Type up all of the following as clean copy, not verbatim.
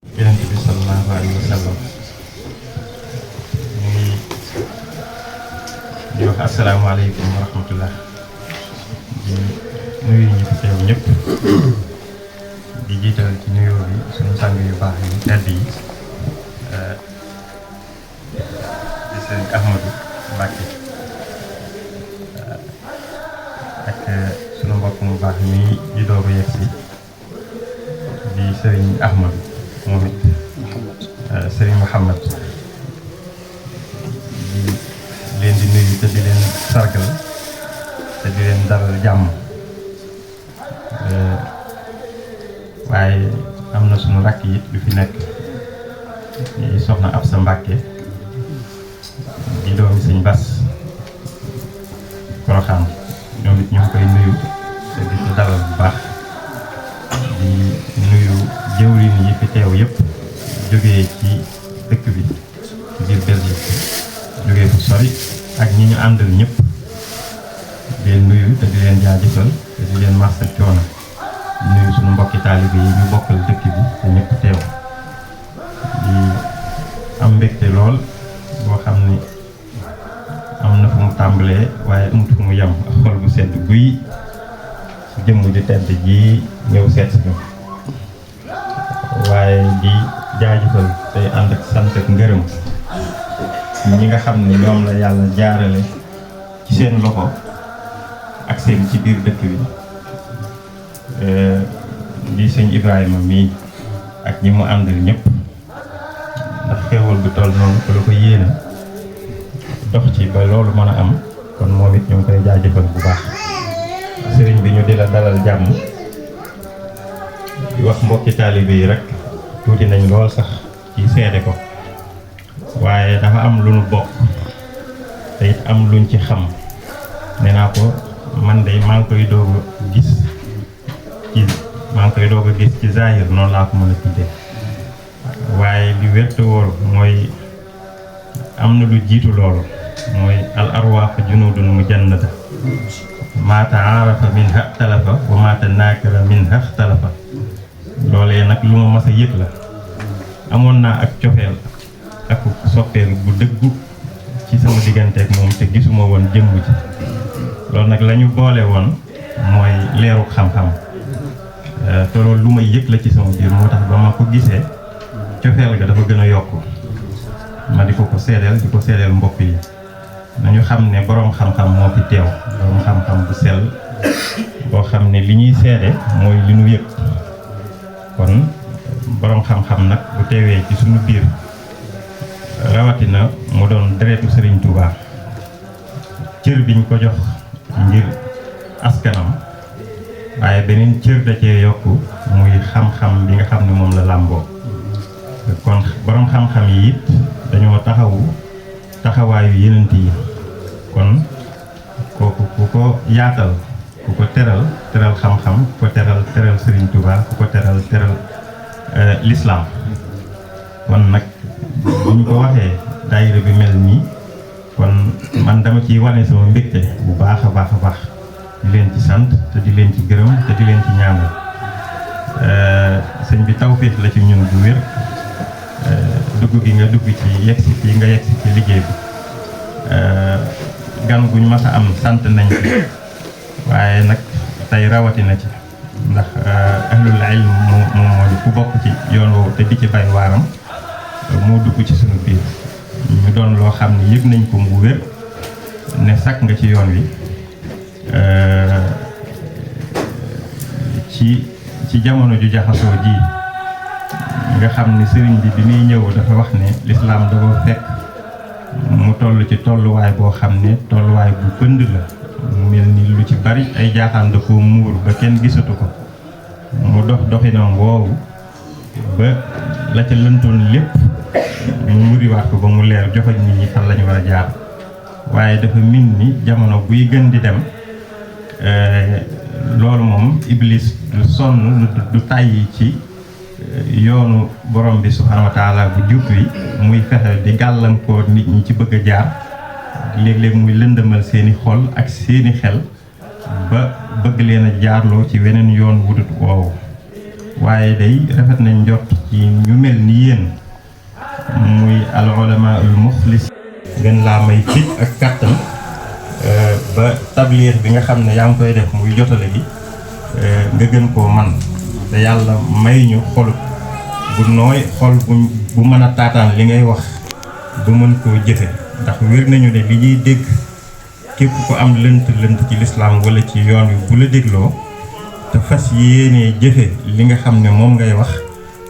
yonent bi sallallahu alayhi wa sallam ñu ngi di wax asalaamaaleykum wa rahmatullah di nuyu ñi fi teew ñëpp di jiital ci nuyoo bi suñu sang yu baax yi tedd yi di sëriñ Ahmadou Mbacke ak sunu mbokk mu baax mi di doog a yegsi di sëriñ Ahmadou moom it sëriñ Mouhamad di leen di nuyu te di leen sargal te di leen dalal jàmm waaye am na sunu rakk yi lu fi nekk di soxna Absa Mbacke di doomi sëñ Bass Porokhane ñoom it ñu ngi koy nuyu te di ko dalal bu baax di nuyu jëwriñ yi fi teew yëpp jógee ci dëkk bi ci biir Belgique jógee fu sori ak ñi ñu àndal ñëpp di leen nuyu te di leen jaajëfal te di leen massa coono di nuyu suñu mbokki taalibe yi ñu bokkal dëkk bi te ñëpp teew di am mbégte lool boo xam ni am na fu mu tàmbalee waaye amut fu mu yem ak xol bu sedd guy ci jëmm ju tedd ji ñëw seet si ñu waaye di jaajëfal tey ànd ak sant ak ngërëm ñi nga xam ne ñoom la yàlla jaarale ci seen loxo ak seen ci biir dëkk bi di sëñ Ibrahima mii ak ñi mu àndal ñëpp ndax xéewal bu toll noonu ko la ko yéene dox ci ba loolu mën a am kon moom it ñu ngi koy jaajëfal bu baax sëriñ bi ñu di la dalal jàmm di wax mbokki taalibe yi rek tuuti nañ lool sax ci seede ko waaye dafa am lu nu bokk te it am luñ ci xam nee naa ko man de maa ngi koy doog a gis ci zahir noonu laa ko mën a tuddee waaye li wér te wóor mooy am na lu jiitu loolu mooy al arwaax junudun mujannada maa taarafa minha ixtalafa wa maa tanaakara minha ixtalafa loolee nag lu ma mas a yëg la amoon naa ak cofeel ak soppeel bu dëggu ci sama digganteeg moom te gisuma woon jëmm ci loolu nag la ñu boole woon mooy leeru xam-xam te loolu lu may yëg la ci sama biir moo tax ba ma ko gisee cofeel ga dafa gën a yokk ma di ko seedeel mbokk yi nañu xam ne boroom xam-xam moo fi teew boroom xam-xam bu sell boo xam ne li ñuy seede mooy li nu yëg kon boroom xam-xam nag bu teewee ci suñu biir rawatina mu doon deretu Serigne Touba cër biñ ko jox ngir askanam waaye beneen cër da cee yokk muy xam-xam bi nga xam ne moom la làmboo kon boroom xam-xam yi it dañoo taxawaayu yenent yi kon kooku ku ko yaatal ku ko teral xam-xam ku ko teral Serigne Touba ku ko teral l'islam kon nag bu ñu ko waxee daayira bi mel nii kon man dama ciy wane sama mbégte bu baax a baax di leen ci sant te di leen ci gërëm te di leen ci ñaanal sëñ bi tawfeex la ci ñun bu wér dugg gi nga dugg ci yegsi fii nga yegsi ci liggéey bi gan guñ mas a am sant nañ ci waaye nag tey rawatina ci ndax ahlul ilm moom moo di ku bokk ci yoon woowu te di ci bay waaram moo dugg ci suñu biir ñu doon loo xam ne yëg nañ ko mu wér ne sakk nga ci yoon wi ci jamono ju jaxasoo ji nga xam ne sëriñ bi muy ñëw dafa wax ne lislaam dafa fekk mu toll ci tolluwaay boo xam ne tolluwaay bu pënd la mu mel ni lu ci bari ay jaaxaan da koo muur ba kenn gisatu ko mu doxinam woowu ba la ca lëntoon lépp mu muriwaat ko ba mu leer joxoñ nit ñi fan lañu war a jaar waaye dafa min ni jamono buy gën di dem loolu moom iblis du sonn du tàyyi ci yoonu borom bi subhanahu wa taala bu jub wi muy fexe di gàllankoor nit ñi ci bëgg a jaar léeg-léeg muy lëndëmal seeni xol ak seeni xel ba bëgg leen a jaarloo ci weneen yoon wudut woowu waaye day rafet nañ njort ci ñu mel ni yéen muy al ulama al muxlis gën laa may fit ak kàttan ba tabliir bi nga xam ne yaa ngi koy def muy jotale gi nga gën koo man te yàlla may ñu xol bu nooy xol bu mën a taataan li ngay wax bu mën koo jëfe ndax wér nañu ne li ñuy dégg képp ko am lënt ci lislaam wala ci yoon wi bu la dégloo te fas yéenee jëfe li nga xam ne moom ngay wax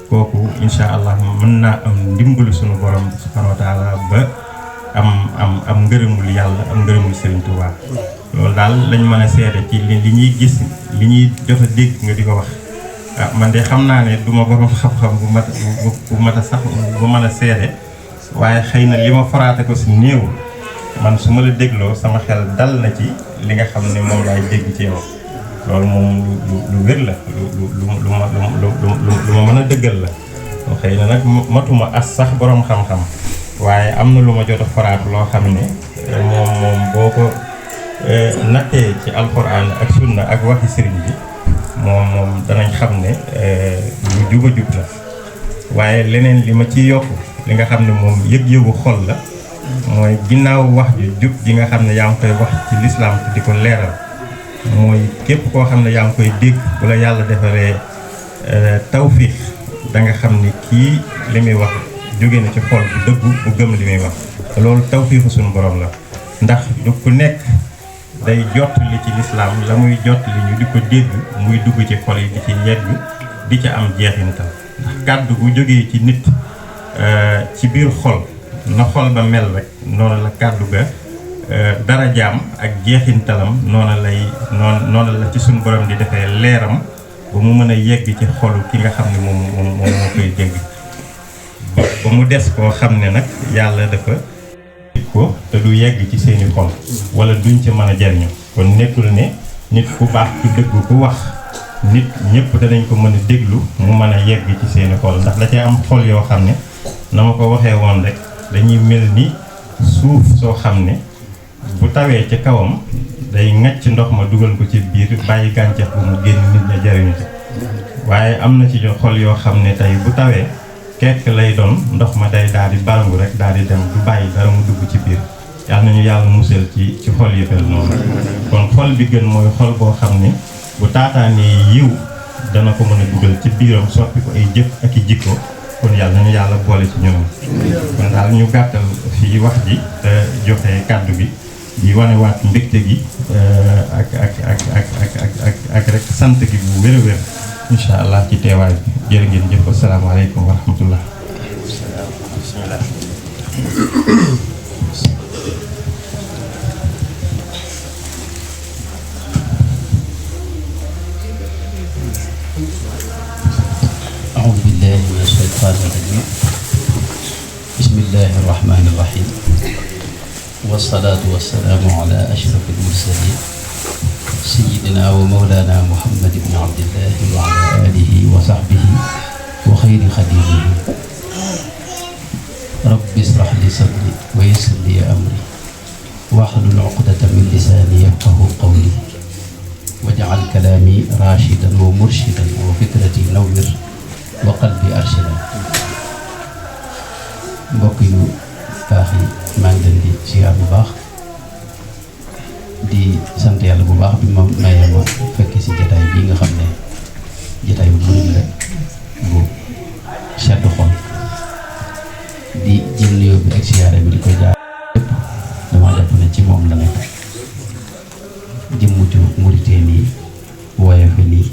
kooku insha allah mën naa am ndimbalu sunu borom subhanahu wa taala ba am ngërëmul yàlla am ngërëmul Serigne Touba loolu daal lañ mën a seede ci li ñuy gis li ñuy jot a dégg nga di ko wax man de xam naa ne duma borom xam-xam bu mat a sax bu mën a seede waaye xëy na li ma faraate ko si néew man su ma la dégloo sama xel dal na ci li nga xam ne moom laay dégg ci yow loolu moom lu wér la lu ma mën a dëggal la xëy na nag matuma as sax borom xam-xam waaye am na lu ma jot a faraatu loo xam ne moom boo ko nattee ci alxuraan ak sunna ak waxi sëriñ bi moom danañ xam ne lu juba jub la waaye leneen li ma ci yokk li nga xam ne moom yëg-yëgu xol la mooy ginnaaw wax ju jub ji nga xam ne yaa ngi koy wax ci lislaam te di ko leeral mooy képp koo xam ne yaa ngi koy dégg bu la yàlla defaree tawfiix da nga xam ne kii li muy wax jóge na ci xol bu dëggu bu gëm li muy wax te loolu tawfiixu suñu borom la ndax du ku nekk day jot li ci lislaam la muy jot li ñu di ko dégg muy dugg ci xol yi di ci yegg di ca am jeexintal ndax kàddu bu jógee ci nit ci biir xol na xol ba mel rek noonu la kàddu ga darajaam ak jeexintalam noonu la ci suñu borom di defee leeram ba mu mën a yegg ci xolu ki nga xam ne moom moo koy dégg ba mu des koo xam ne nag yàlla dafa ko te du yegg ci seeni xol wala duñ ci mën a jariñu kon nekkul ne nit ku baax ku dëgg ku wax nit ñëpp danañ ko mën a déglu mu mën a yegg ci seeni xol ndax da cee am xol yoo xam ne na ma ko waxee woon rek dañuy mel ni suuf soo xam ne bu tawee ci kawam day ŋàcc ndox ma dugal ko ci biir bàyyi gàncax bu mu génn nit ña jariñu ci waaye am na ci xol yoo xam ne tey bu tawee kekk lay doon ndox ma day daal di barangu rek daal di dem du bàyyi dara mu dugg ci biir yàlla nañu yàlla musal ci xol yi fel noonu kon xol bi gën mooy xol boo xam ne bu taataanee yiw dana ko mën a dugal ci biiram soppi ko ay jëf ak i jikko kon yàlla nañu yàlla boole ci ñoom kon daal ñu gàttal fii wax ji te joxe kàddu bi di wanewaat mbégte gi ak rek sant gi bu wér a wér incha allah ci teewaay bi jërë ngeen jëf asalaamaaleykum wa rahmatullah. bismillah. أعوذ بالله من الشيطان الرجيم بسم الله الرحمن الرحيم والصلاة والسلام على أشرف المرسلين سيدنا ومولانا محمد بن عبد الله وعلى آله وصحبه وخير خديمه رب اشرح لي صدري ويسر لي أمري واحلل عقدة من لساني يفقه قولي واجعل كلامي راشدا ومرشدا وفكرتي نور وقلبي أرشدا mbokk yu baax yi maa ngi leen di ziar bu baax di sant yàlla bu baax bi ma mayee ma fekke ci jataay bii nga xam ne jataay bu murid la bu sedd xol di jël nuyoo bi ak ziyaare bi di koy jaar lépp dama jàpp ne ci moom la nekk jëmm ju muritee nii woyofe nii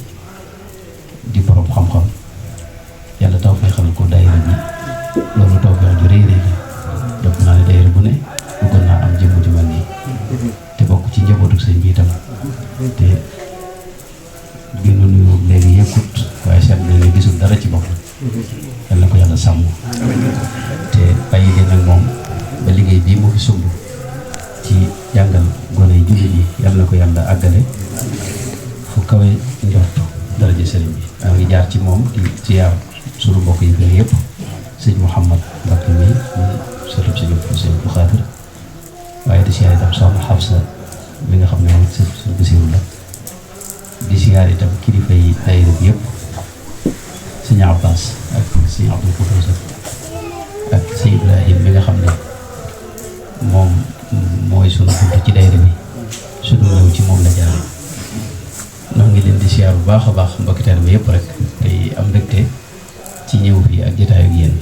di borom xam-xam yàlla taw fay xamal ko daayira bi loolu taw feex ju rëy rëy la jàpp naa ne daayira bu ne bëggoon naa am jëmm ju mel nii te bokk ci njabootu sëñ bi itam te bi nu nuyu léegi yëkkut waaye seet na ne gisul dara ci bopp yal na ko yàlla sàmm te bàyyi leen ak moom ba liggéey bii mu fi sumb ci jàngal gone yi jullit yi yal na ko yàlla àggale fu kawe njort daraja sëriñ bi maa ngi jaar ci moom di ziyaar sunu mbokk yi fi yëpp sëñ Mouhamad Mbacke mi sëriñ sëñ bu Xaadir waaye di siyaar itam soxna Xafsa mi nga xam ne moom sëñ Basiru la di siyaar itam kilifa yi daayira bi yëpp sëñ Abbas ak sëñ Abdul Quddus ak sëñ Ibrahim mi nga xam ne moom mooy sunu bunt ci dayra bi sunu ñëw ci moom la jaare noo ngi leen di siyaar bu baax a baax mbokki taalibe bi yëpp rek tey am mbégte ci ñëw fii ak jotaay ak yéen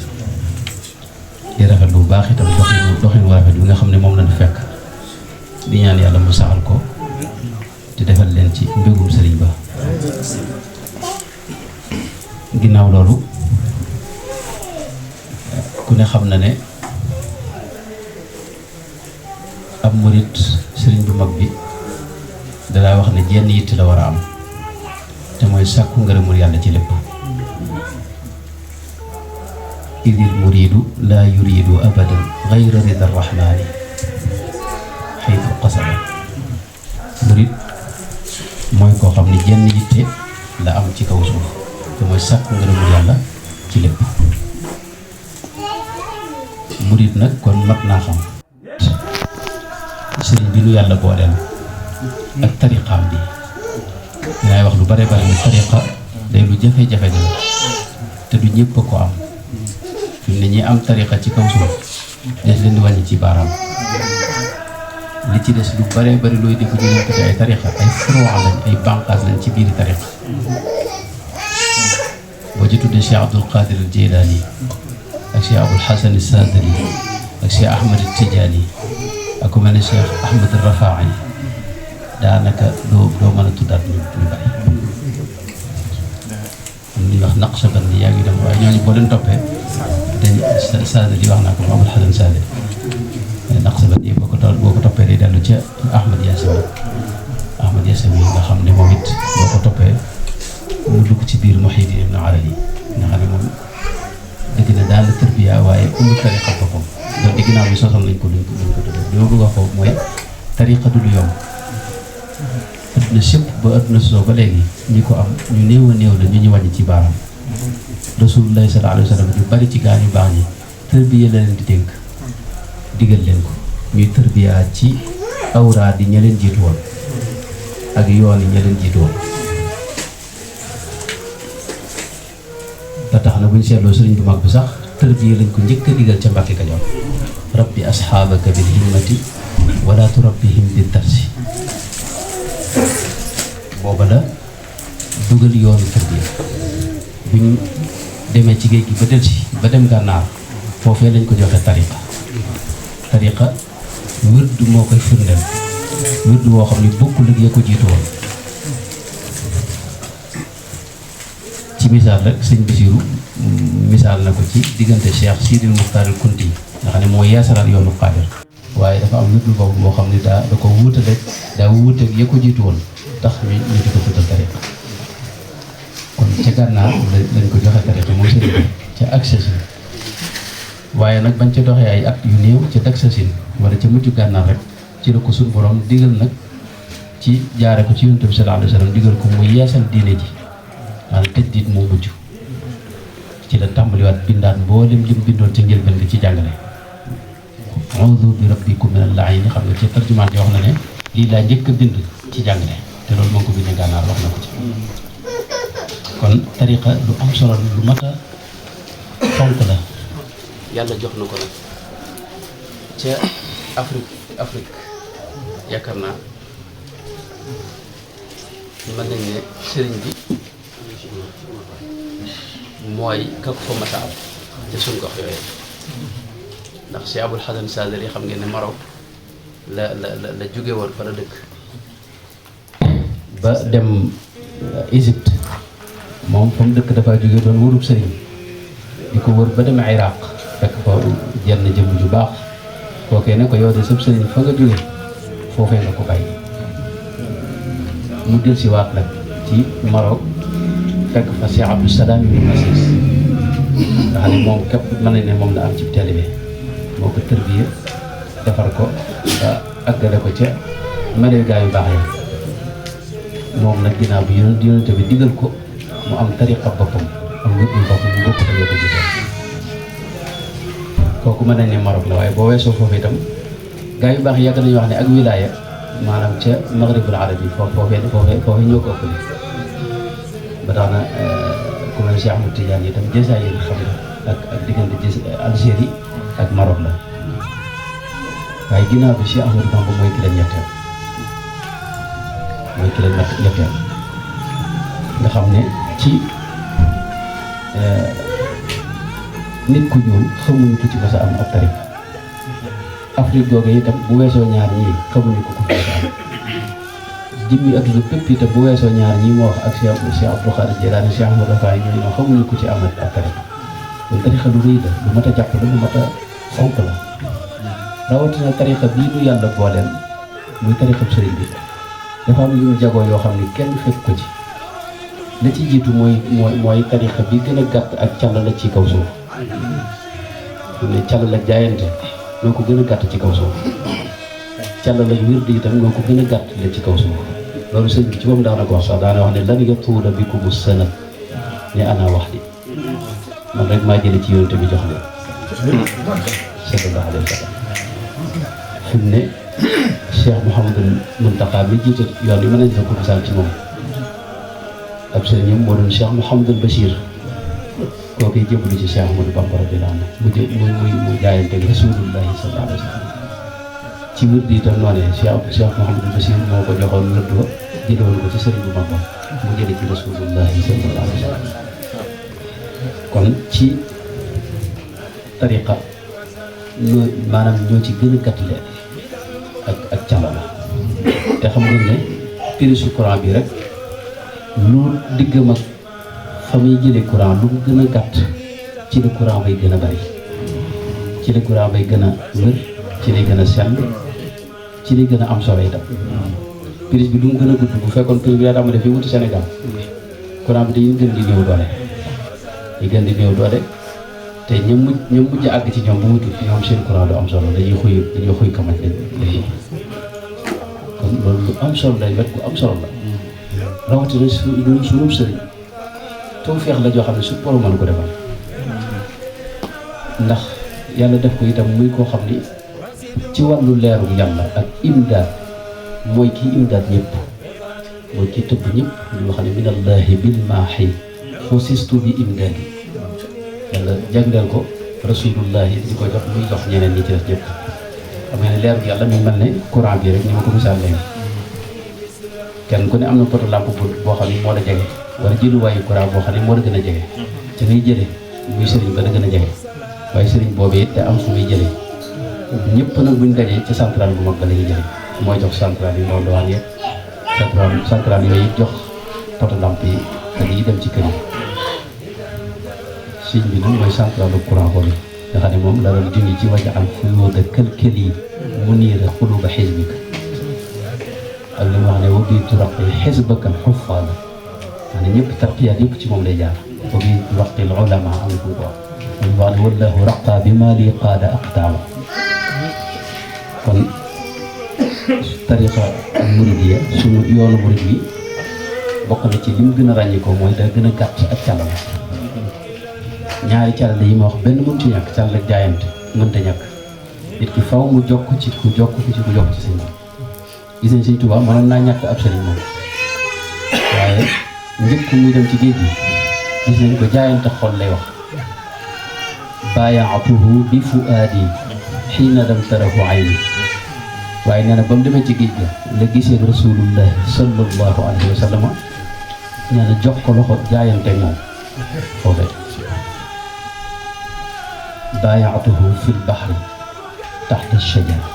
di rafetlu bu baax itam doxin wu rafet bi nga xam ne moom lañu fekk di ñaan yàlla mu saxal ko te defal leen ci mbégum sëriñ ba. ginnaaw loolu ku ne xam na ne ab murit sëriñ bu mag bi dalaa wax ne jenn yitt la war a am te mooy sàkku ngërëmul yàlla ci lépp. idil muridu laa yuridu abadan gayra rida rahmaani xaytu qasada. murit mooy koo xam ne jenn yitte la am ci kaw suuf te mooy sàkku ngërëmul yàlla ci lépp. murit nag kon mat naa xam sëriñ bi nu yàlla booleel ak tariqaam bi dinaay wax lu bare bare ne tariqa day lu jafe-jafe la te du ñëpp ko am fi mu ne ñi am tariqa ci kaw suuf des leen di wàññi ci baaraam li ci des lu bare bari looy dégg ñu leen ko ci ay tariqa ay furu'a lañ ay banqaas lañ ci biiri tariqa boo ci tuddee Cheikh Abdul Qadir al Jilani ak Cheikh Abul Hasan al Sadali ak Cheikh Ahmad al Tijani ak ku mel ne Cheikh Ahmad al Rafaa'i daanaka doo mën a tuddaat ñu bari am li ñuy wax Naqshbandi yaa ngi dem waaye ñooñu boo leen toppee dañ Sadali wax naa ko Abul Hasan Sadali Naqshbandi boo ko toppee day dellu ca Ahmad Yasawi nga xam ne moom it boo ko toppee mu dugg ci biir Muhyiddin Ibn Arabi nga xam ne moom dëgg na daal tarbiya waaye amul tariqa boppam donc ginnaaw bi sosal nañ ko luñ ko tuddee li ma bëgg a foofu mooy tariqa du lu yomb adduna sëpp ba adduna sosoo ba léegi ñi ko am ñu néew a néew la ñu wàññi ci baaraam. Rasulullahi sallallahu alayhi wa sallam ñu bari ci gaa ñu baax ñi tarbiya la leen di dénk digal leen ko ñuy tarbiya ci awraad yi ña leen jiitu woon ak yoon yi ña leen jiitu woon. ba tax na bu ñu seetloo sëriñ bu mag bi sax tërbiya lañ ko njëkk a digal ca Mbàkke Kajoor rabbi asxaabaka bil himmati wala turabbihim bi darsi booba la dugal yoonu tërbiya bu ñu demee ci géej gi ba delsi ba dem gànnaar foofee lañ ko joxe tariqa wird moo koy firndeel wird woo xam ne bokkul ak ya ko jiitu woon. ci misaal rek sëñ Basiru misaal na ko ci diggante Cheikh Sidil Muxtaar al Kunti nga xam ne moo yeesalaat yoonu Xaadir waaye dafa am wirdu boobu moo xam ne da ko wuutale daa wuuteeg ya ko jiitu woon tax ñu di ko tuddal tariqa kon ca gànnaar lañ ko joxe tariqa mooy sëriñ ca Aksasin waaye nag bañ ca doxee ay at yu néew ca Daksasin wala ca mujj gànnaar rek ci la ko suñu borom digal nag ci jaare ko ci Yonent bi sallallahu alayhi wa sallam digal ko mu yeesal diine ji maanaam tëj moo mujj ci la tàmbaliwaat bindaat mboolem lim bindoon ca njëlbeen gi ci jàngale. a'uudu bi rabbikum minal la'iin xam nga ci tarjumaan ji wax na ne lii laa njëkk a bind ci jàngale te loolu moo ko bindee gànnaar wax na ko ci. kon tariqa lu am solo lu mat a fonk la. yàlla jox na ko nag ca Afrique yaakaar naa mën nañ ne sëriñ bi. mooy ka ko fa masa am te suñ gox yooyu ndax si Abul Hasan Sadali xam ngeen ne Maroc la jóge woon fa la dëkk ba dem Égypte moom fa mu dëkk dafa jóge doon wërub sëriñ di ko wër ba dem Iraq fekk fa jenn jëm ju baax kookee ne ko yow de sëb sëriñ fa nga jóge foofee nga ko bàyyi mu del si waat nag ci Maroc fekk fa Cheikh Abdou Salam ibn Massis nga xam ne moom képp mën nañ ne moom la am ci taalibe moo ko tërbiye defar ko ba àggale ko ca mele gaa yu baax ya moom nag ginnaaw bi yonent bi digal ko mu am tariqa boppam am wérdul boppam mu bokk ak ko jiite kooku mën nañ ne Maroc la waaye boo weesoo foofu itam gaa yu baax yàgg nañu wax ne ak wilaaya maanaam ca maghribul arabi foofee ñoo ko ëppale ba tax na ku mel Cheikh Ahmed Tidiane itam Jazaïr xam nga ak diggante Algérie ak Maroc la waaye ginnaaw bi Cheikh Ahmadou Bamba mooy ki leen ñetteel nga xam ne ci nit ku ñuul xamuñu ko ci mos a am ab tariqa Afrique googu itam bu weesoo ñaar ñii xamuñu ko ci mos a am jimmi adduna bépp itam bu weesoo ñaar ñii moo wax ak Cheikh Abdou Khadir Jilaani Cheikh Ahmadou Faye ñooñu xamuñu ko ci am ab tariqa kon tariqa lu rëy la lu mat a jàpp la lu mat a fonk la rawatina tariqa bii nu yàlla booleel muy tariqa sëriñ bi dafa am yu jagoo yoo xam ne kenn fekk ko ci la ci jiitu mooy tariqa bi gën a gàtt ak càll la ci kaw suuf ne càll la jaayante noo ko gën a gàtt ci kaw suuf càll la wird itam noo ko gën a gàtt la ci kaw suuf loolu sëñ bi ci moom daana ko wax sax daana wax ne lan yatuula bikumu sanad ne ana wax di man rek maa jële ci yonent bi jox leen sallallahu alayhi wa sallam fi mu ne Cheikh Mouhamadul Mountakha mi jiite yoon yi mën nañ ko misaal ci moom ab sëriñam moo doon Cheikh Mouhamadul Bachir kooku jébbalu ci Cheikh Ahmadou Bamba radiyallahu anhu mu jaayanteeg Rasulullahi sallallahu alayhi wa sallam ci wér di itam noonee Cheikh Mouhamadul Bachir moo ko joxoon wér wa jëlewoon ko ci sëriñ bu mag ba mu jële ci Rasulullahi sallallahu alayhi wa sallam kon ci tariqa maanaam ñoo ci gën a gàttale ak calala te xam nga ne prix su courant bi rek lu diggam ak fa muy jëlee courant lu mu gën a gàtt ci la courant bay gën a bari ci la courant bay gën a wër ci lay gën a sell ci lay gën a am solo itam prix bi lu mu gën a gudd bu fekkoon prix bi daa dama def fi wuti Sénégal courant bi dañuy gën di néew doole di gën di néew doole te ñoom mujj àgg ci ñoom bu mu tudd ñoom seen courant du am solo dañuy xuy kamaj léegi kon loolu lu am solo lay wet bu am solo la rawatina suñu sëriñ tawfeex la joo xam ne su borom mën ko defal ndax yàlla def ko itam muy koo xam ni ci wàllu leeru yàlla ak imdaad mooy kii imdaad ñëpp mooy kii tëbb ñëpp ñu wax ne minallahi bil maahi xusistu bi imdaadi yàlla jagleel ko rasulullahi di ko jox muy jox ñeneen ñi ci def ñëpp xam nga ne leer bi yàlla mi mel ne courant bi rek ni ma ko misaal léegi kenn ku ne am na poto lampe boo xam ne moo la jege wala jëluwaayu courant boo xam ne moo la gën a jege ci ngay jëlee muy sëriñ ba la gën a jege waaye sëriñ boobee it te am fu muy jëlee ñëpp nag buñ dajee ci centrale bu mag ba la ñuy jëlee mooy jox centrale yi moo doon yëpp centrale yooyu jox poto lampe yi ak yi dem ci kër yi siñ bi nag mooy centrale bu courant boobu nga xam ne moom la doon junj ci wàcc am fuyuuda kël-kël yi mu niira xuluba xisbika ak li mu wax ne wa bii turaqi xisbaka xuffaada xam ne ñëpp tarqiyaat yëpp ci moom lay jaar wa bii turaqi al ulama am na fu mu ko wax mu wax ne wallahu raqa bi maa lii qaada aqtaama kon tariqa muridiya suñu yoonu murid bi bokk na ci li mu gën a ràññi ko mooy da gën a gàtt ak calal ñaari calal yi ma wax benn mënut ci ñàkk calal ak jaayante mënta ñàkk nit ki faw mu jokk ci ku jokk ci sëñ bi gis nañ sëñ Tuubaa mënoon naa ñàkk ab sëriñ moom waaye njëkk muy dem ci géej gi gis nañ ko jaayante xol lay wax baayaatuhu bi fuaadi xiina lam tarahu ayni waaye nee na ba mu demee ci géej ga la gisee rasulullahi sallallahu alayhi wa sallam nee na jox ko loxo jaayante moom foofee baayaatuhu fi lbaxri taxta shajara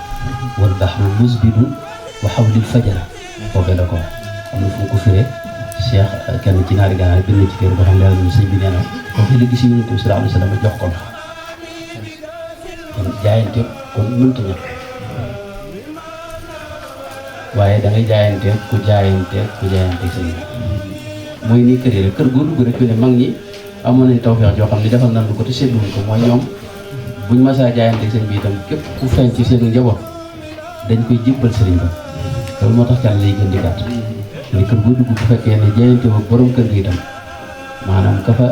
wal baxru musbidun wa xawli fajara foofee la ko wax am na fu mu ko firee Cheikh kenn ci naari gànnaar bind ci téere boo xam ne leeral na sëñ bi nee na foofee la gis Yonent bi sallallahu alayhi wa sallam jox ko loxo kon jaayante kon mënta ñàkk waaye da ngay jaayante ku jaayante sëñ bi mooy nii kër yi rek kër goo dugg rek fi ne mag ñi amoon nañ tawfeex joo xam ne defal nañ ko te seetluwuñ ko mooy ñoom buñ masaa jaayante sëñ bi itam képp ku feeñ ci seen njaboot dañ koy jébbal sëriñ ba loolu moo tax can lay gën di gàtt ni kër goo dugg bu fekkee ne jaayante woo borom kër gi itam maanaam ka fa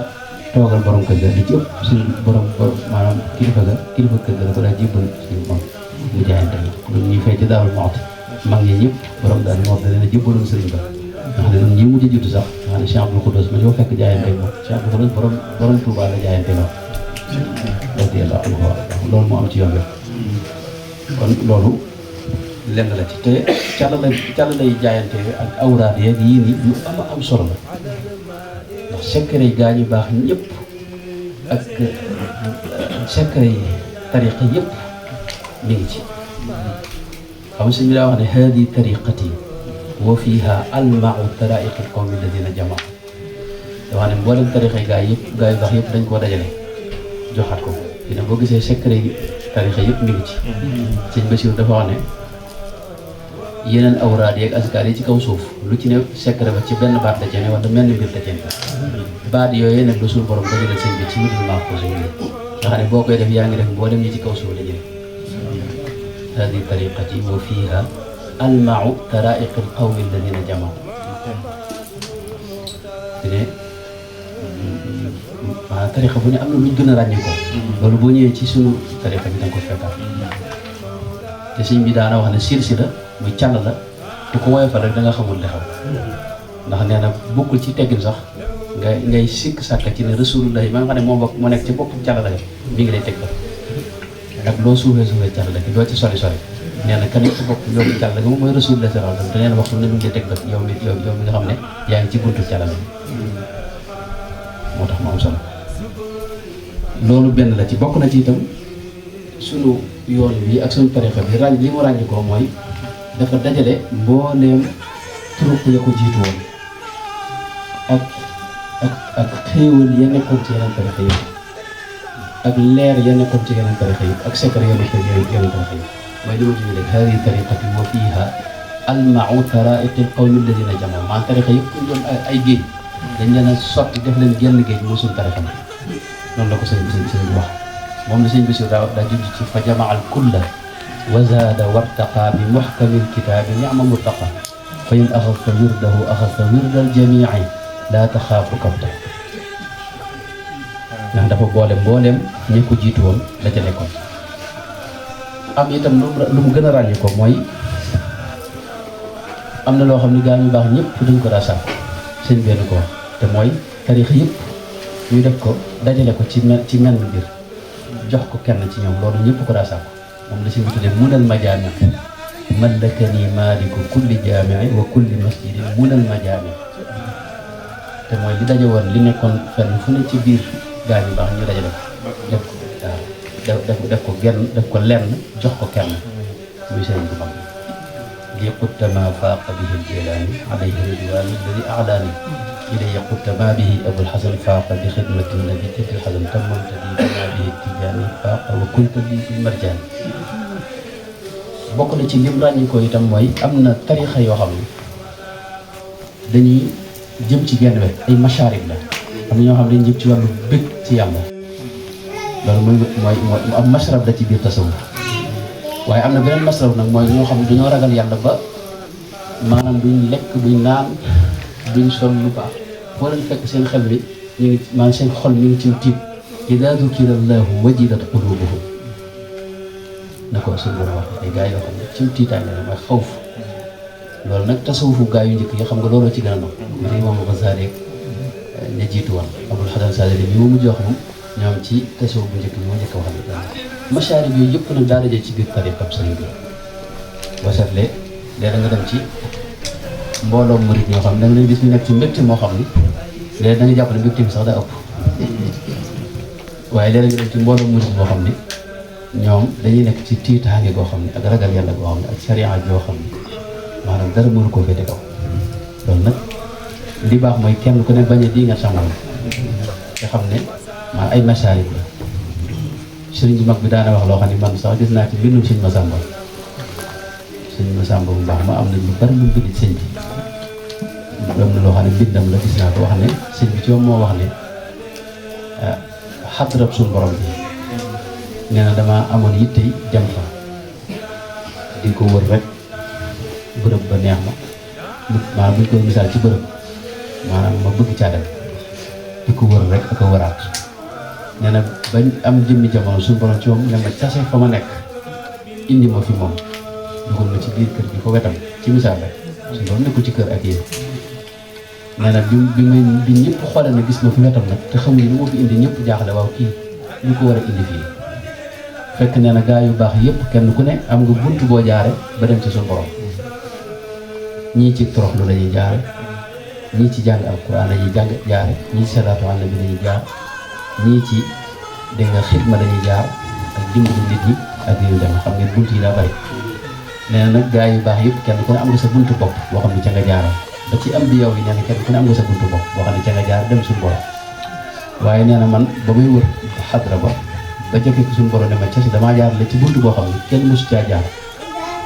toogal borom kër ga li ci ëpp suñ borom maanaam kilifa kër ga la ko daa jébbal suñu moom mu jaayante ñun ñuy fay ci Daaru Muxti mag ñi ñëpp borom daal moo da leen a jébbaloon sëriñ ba nga xam ne ñun ñi mujj a judd sax nga xam ne Cheikh Abdou Khoudoss ma ñoo fekk jaayante moom Cheikh Abdou Khoudoss borom Touba la jaayante lool radiyallahu anhu loolu moo am ci yoon bi kon loolu lenn la ci te càll lay jaayante ak awraad yeeg yii nii lu am solo la ndax secret yi gaa ñu baax ñëpp ak secret yi tariqa yëpp mi ngi ci xam nga sëñ bi daa wax ne haadi tariqati wa fiha almau taraiqi alqawmi alladina jamaa dafa ne mboolem tariqa yi gaa yu baax yëpp dañ koo dajale joxaat ko dina boo gisee secret yi tariqa yëpp mi ngi ci sëñ Basiru dafa wax ne yeneen awraad yeeg askar yi ci kaw suuf lu ci ne secret ba ci benn baat la cee ne wala mel ni mbir la cee ne baat yooyu nag lu suñu borom dajale sëñ bi ci wutul maa ko suñu nga xam ne boo koy def yaa ngi def mboolem ñi ci kaw suuf la jëlee hadi tariqati wa fiha almau taraiq alqawmi alladina jamaa te maanaam tariqa bu ne am na luñ gën a ràññee ko loolu boo ñëwee ci sunu tariqa bi da nga ko fekkaat te sëñ bi daana wax ne silsila muy càll la ku ko woyofal rek da nga xamul li xaw ndax nee na bokkul ci teggin sax ngay sikk sàkk ci ne rasulullah yi ma nga xam ne moo nekk ci bopp càll la mi ngi lay teg ak loo suufee càll la doo ci sori nee na kan ci bopp yow càll la moom mooy rasulullah sallallahu alayhi wasallam te nee na waxtu ne mi ngi lay teg yow mi nga xam ne yaa ngi ci buntu càll la moo tax mu am solo loolu benn la ci bokk na ci itam sunu yoon bi ak sunu tarixa bi li mu ràññi ko mooy dafa dajale mbooleem turuq ya ko jiitu woon ak xéewal ya nekkoon ci yeneen tarixa yi ak leer ya nekkoon ci yeneen tarixa yi ak secret ya nekkoon ci yeneen tarixa yi mooy li ma jógee léegi hadi tariqati wa fiha almau taraiqi alqawmi alladina jamaa maan tarixa yëpp ñu doon ay géej dañ leen a sotti def leen genn géej moo suñu tarixa bi noonu la ko sëñ bi wax moom la sëñ bi si daa juj ci fa jamaa al kulla wa zaada wartaqa bi muhkamil kitaabi ni'ma murtaqa fa in axadta wirdahu axadta wirdal jamii laa taxaafu kabta ndax dafa boole mbooleem ñi ko jiitu woon la ca nekkoon am itam lu mu gën a ràññee ko mooy am na loo xam ne gaa ñu baax ñëpp dañ ko daa sàkk sëñ benn ko wax te mooy tariix yëpp ñu def ko dajale ko ci menn mbir jox ko kenn ci ñoom loolu ñëpp ko daa sàkk moom la si mu tuddee munal majaami mallakani maaliku kulli jaamii wa kulli masjidin munal majaami te mooy li daje woon li nekkoon fenn fu ne ci biir gaa ñu baax ñu dajale ko def ko def ko lenn jox ko kenn muy sëriñ bu mag li qutta ma faaqa bihi al-Jilaani alayhi ridwaanu alladi a'laani ilay qutta ma bihi Abul Hasan faaqa bi xidmati nabi Abul Hasan tammamta bi ma bihi Tijaani faaqa wa kunta bi fil marjaani bokk na ci lim ràññi ko itam mooy am na tarixa yoo xam ne dañuy jëm ci genn wet ay masharib la am na ñoo xam ne dañuy jëm ci wàllu bëgg ci yàlla loolu mooy am mashrab la ci biir tasawuf waaye am na beneen masraf nag mooy ñoo xam ne dañoo ragal yàlla ba maanaam duñ lekk duñ naan duñ sol lu baax foo leen fekk seen xel bi ñu ngi maanaam seen xol mi ngi ci tiit idaa dukira llaahu wajilat quluubuhum na ko suñu borom wax ay gaa yoo xam ne ci tiitaange la mooy xawf loolu nag tasawufu gaa yu njëkk yi xam nga looloo ci gën a nopp man Imaam Gazaali ña jiitu woon Abul Hasan Saadili bi mu mujj wax moom ñoom ci tasawuf bu njëkk bi moo njëkk a wax ne masaarib yooyu yëpp nag daa daje ci biir tariqam sëriñ bi boo seetlee léeg nga dem ci mbooloo murit ñoo xam ne da nga leen gis ñu nekk ci mbégte moo xam ni léeg da nga jàpp ne mbégte bi sax daa ëpp waaye léeg nga dem ci mbooloo murit moo xam ni ñoom dañuy nekk ci tiitaange goo xam ne ak ragal yàlla goo xam ne ak sariya joo xam ne maanaam dara mënu koo féete kaw loolu nag li baax mooy kenn ku ne bañ a di nga sàmmal nga xam ne maanaam ay masaarib la sëriñ bu mag bi daana wax loo xam ne man sax gis naa ci mbindum sëñ Masamba bu baax ma am na lu bari lu mu bind sëñ bi am na loo xam ne mbindam la gis naa ko wax ne sëñ bi ci moom moo wax ne xadrab suñu borom bi nee na dama amoon yitte dem fa di ko wër rek bërëb ba neex ma maanaam buñ ko misaal ci bërëb maanaam ma bëgg caa dem di ko wër rek ak a wëraat nee na bañ am jëmmi jamono suñu borom ci moom ne ma tase fa ma nekk indi ma fi moom dugal ma ci biir kër gi fa wetam ci misaal rek suñu borom nekkul ci kër ak yéen nee na bi ñëpp xoolee na gis ma fi wetam nag te xamuñu lu ma fi indi ñëpp jaaxle waaw kii ñu ko war a indi fii fekk nee na gaa yu baax yëpp kenn ku ne am nga bunt boo jaare ba dem ci suñu borom ñii ci toroxlu la ñuy jaare ñii ci jàng alquran la ñuy jaare ñii ci salaatu ala nabi la ñuy jaar ñii ci dégg nga xidma la ñuy jaar ak dimbali nit ñi ak yu dem xam ngeen bunt yi daa bari nee na nag gaa yu baax yëpp kenn ku ne am nga sa buntu bopp boo xam ne ca nga jaaral ba ci am bi yow yi nee na kenn ku ne am nga sa buntu bopp boo xam ne ca nga jaar dem suñu borom waaye nee na man ba muy wër xadra ba jëkkee ko suñu borom ne ma ca si damaa jaar la ci buntu boo xam ne kenn mosu caa jaar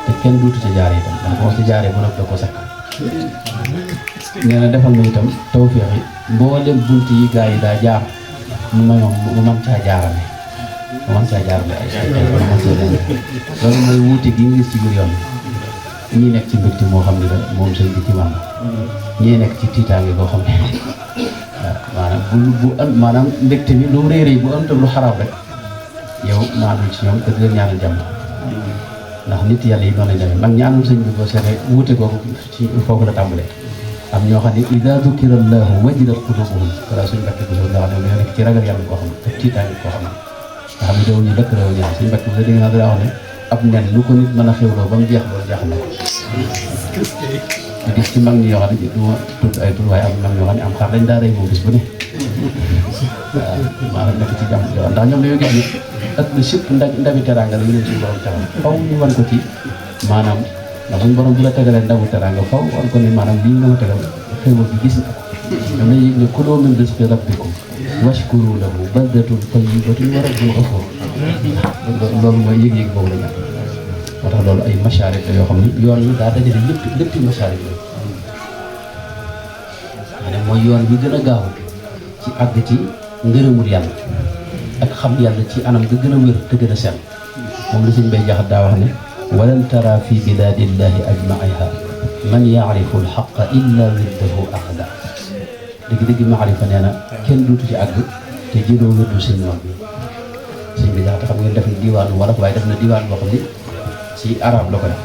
te kenn duutu ca jaaree itam man boo ci jaaree mën a da ko sakk nee na defal na itam tawféex yi mboolem bunt yi gaa yi daa jaar mu mën caa jaarale loolu mooy wuute gi nga gis ci biir yoon ñii nekk ci mbégte moo xam ne la moom sëñ bi ci man ñii nekk ci tiitaange boo xam ne waaw maanaam mbégte mi lu réeré bu am tam lu xaraam rek yow maanaam ci ñoom te di leen ñaanal jàmm ndax nit yàlla yi noonu lañ demee mag ñaanal sëñ bi boo seetee wuute googu ci foofu la tàmbalee am ñoo xam ne ida dukira allahu wajilat qulubuhum wala suñu mbàkk bi nga xam ne ñoo nekk ci ragal yàlla koo xam ne ak tiitaange koo xam ne nga xam ne dawuñu dëkk réew ñaan suñu mbàkk bi dégg naa daa wax ne ab nen lu ko nit mën a xewloo ba mu jeex loolu jaaxal na ko gis ci mag ñi yoo xam ne du ma tudd ay tur waaye am mag ñoo xam ne am xar dañ daa rey moom bis bu ne waaw maanaam nekk ci jàmm yow ndax ñoom dañoo gis ne ak lu sëpp ndawi teraanga la yu leen suñu borom teral faw ñu wan ko ci maanaam ndax suñu borom bu la tegalee ndawu teraanga faw wan ko ne maanaam lii nga ma tegal xéwal bi gis na ko dam na yëg ne kuluu min rizqi rabbikum washkuru lahu baldatun tayyibatun wa rabbun ghafuur loolu mooy yëg-yëg boobu la ñu moo tax loolu ay masharik la yoo xam ne yoon wi daa dajale lépp masharik la maanaam mooy yoon bi gën a gaaw ci àgg ci ngërëmul yàlla ak xam yàlla ci anam ga gën a wér te gën a sell moom la sëñ Bay Jaxate daa wax ne walan tara fi bilaadillahi ajmaiha man yaarifu alxaqa illa widdahu aqda dëgg-dëgg maarifa nee na kenn duutu ci àgg te jëloo wérdu sëñ noon bi sëñ Bay Jaxate xam ngeen def na diwaanu wolof waaye def na diwaan boo xam ne ci arab la ko def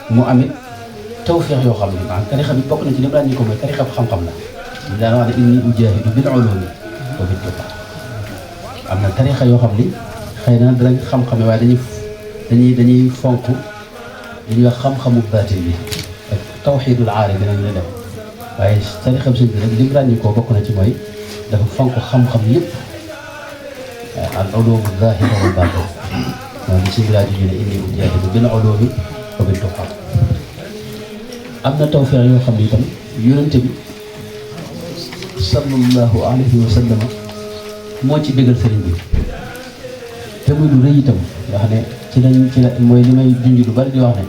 mu amit tawfeex yoo xam ne maanaam tarixa bi bokk na ci li mu daan ñu ko mooy tarixa bu xam-xam la ñu daan wax ne inni ujahidu bil ulumi wa bit tuqa am na tarixa yoo xam ni xëy na danañ xam-xame waaye dañuy fonk dañuy wax xam-xamu baatin bi ak tawxiidul aari dinañ la def waaye tarixa bi sëñ bi rek li mu daan ñu ko bokk na ci mooy dafa fonk xam-xam yëpp al ulum zahira wal batin moom si bi laa ji ne inni ujahidu bil ulumi wa bit tuqa am na tawfeex yoo xam ne itam yonente bi sallallahu alayhi wa sallam moo ci bégal sëriñ bi te muy lu rëy itam nga xam ne ci la mooy li may junj lu bari di wax ne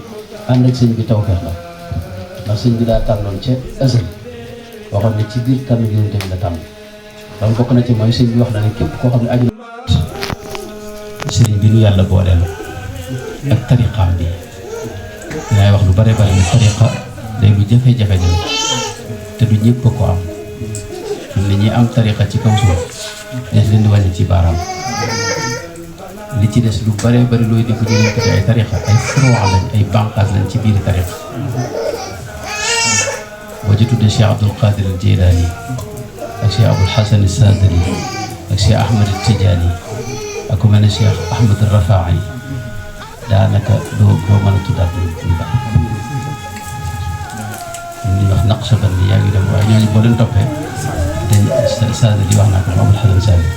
ànd ak sëñ bi tawfeex la ndax sëñ bi daa tànnoon ca asal waxoon ne ci biir tànn yonente bi la tànn loolu bokk na ci mooy sëñ bi wax na ne képp koo xam ne aju sëriñ bi nu yàlla boole la ak tariqaam bi dinaay wax lu bare bari ne tariqa day lu jafe-jafe la te du ñëpp ko am nit ñi am tariqa ci kaw suuf des leen di wàññi ci baaraam li ci des lu bare bari looy dégg ñu leen ko ay tariqa ay furu'a lañ ay banqaas lañ ci biir tariqa boo ci tuddee Cheikh Abdul Qadir al Jilani ak Cheikh Abul Hasan al Sadali ak Cheikh Ahmad al Tijani ak ku mel ne Cheikh Ahmad al Rafa'i daanaka doo mën a tuddaat ñu bari ñuy wax Naqshbandi yaa ngi dem waaye ñooñu boo leen toppee dañ Sadali wax naa ko Abul Hasan Sadali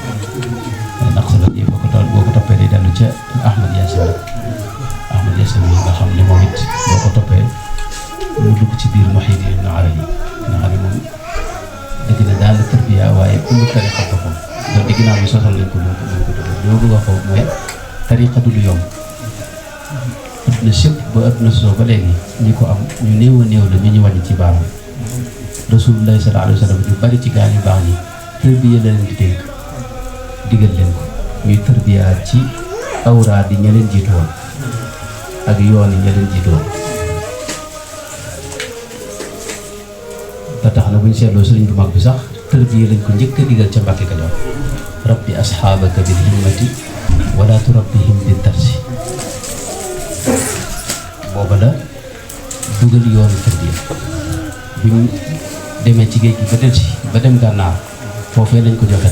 Naqshbandi boo ko toppee day dellu ca Ahmad Yasin mi nga xam ne moom it boo ko toppee mu dugg ci biir Muhyiddin Ibn Arabi nga xam ne moom dëgg na daal la tarbiya waaye ëmb tariqa boppam loolu dégg naa bi sosal lañ ko li ma bëgg a xaw mooy tariqa du lu yomb adduna sëpp ba adduna sosoo ba léegi ñi ko am ñu néew a néew la ñu wàññi ci baaraam Rasulullah sallallahu alayhi wa sallam ñu bari ci gaa ñu baax ñi tarbiya la leen di dénk digal leen ko ñuy tarbiya ci awraad yi ña leen jiitu woon ak yoon yi ña leen jiitu woon ba tax na bu ñu seetloo sëriñ bu mag bi sax tarbiya lañ ko njëkk a digal ca Mbàkke Kajoor rabbi asxaabaka bil himmati wala turabbihim bi darsi booba la dugal yoonu tarbiya demee ci géej gi ba delsi ba dem gànnaar foofee lañ ko joxe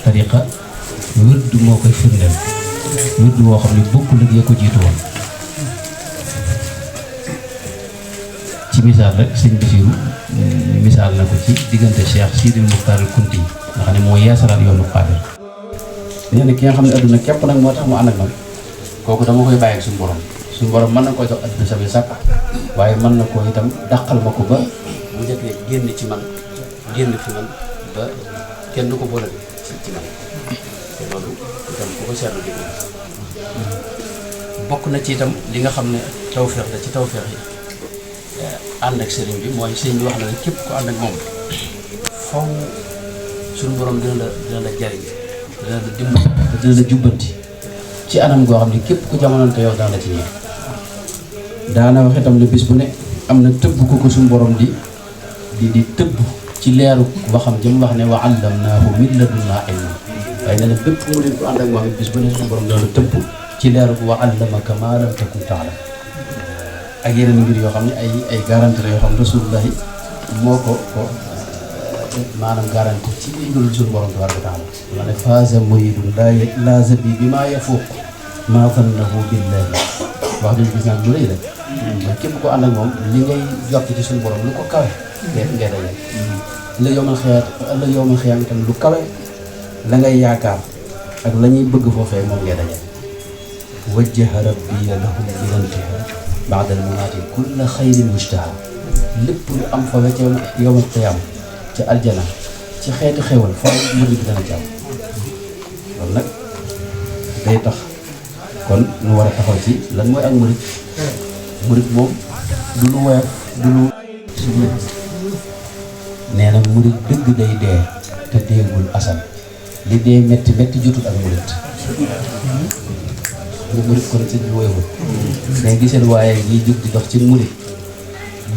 tariqa wird moo koy firndeel wird woo xam ne bokkul ak ya ko jiitu woon. ci misaal rek sëñ Basiru misaal na ko ci diggante Cheikh Sidil Muxtaar Kunti nga xam ne moo yeesalaat yoonu xaadir. nee na ki nga xam ne adduna képp nag moo tax mu ànd ak man kooku dama koy bàyyi ak suñu borom mën na koo jox adduna samay sàkk waaye mën na koo itam dàqal ma ko ba mu njëkkee génn ci man génn fi man ba kenn du ko boole ci man te loolu itam ku ko seetlu di bokk na ci itam li nga xam ne tawfeex la ci tawfeex yi ànd ak sëriñ bi mooy sëriñ bi wax na ne képp ku ànd ak moom faw suñu borom dina la jariñ dina la dimbali dina la jubbanti ci anam goo xam ne képp ku jamonante yow dana la ci ñëw. daana wax itam ne bis bu ne am na tëbb ko suñu borom di tëbb ci leeru waxam jëm wax ne wa allamnaahu min ladunnaa ilma waaye nee na bépp mu leen ko ànd ak moom bis bu ne suñu borom dana la tëbb ci leeru wa allamaka maa lam takun ta'lam ak yeneen mbir yoo xam ne ay garanti la yoo xam ne rasulullahi moo ko maanaam garanti ci ndigalul suñu borom tabaaraka wa taala ma ne faasa muridun laa zabi bi maa yafuuq maa zannahu billahi wax dëgg gis naa lu rëy la mooy képp ko ànd ak moom li ngay jot ci suñu borom lu ko kawe ngay daje la yowmal xiyaam itam lu kawe la ngay yaakaar ak la ñuy bëgg foofee moom ngay daje wajjaha rabbiya lahum bilantiha baadal mamaati kulla xayrin mustaha lépp lu am fa ca yowmal xiyaam ci aljana ci xeeti xewal fa murid bi dana ci am loolu nag day tax kon ñu war a taxaw ci lan mooy ak murid moom du lu woyof du lu suñu nee na murid dëgg day dee te deegul asal li dee metti jotul ak murid bu murid kon sëñ bi woyowul day giseen waaye yi jóg di dox ci murid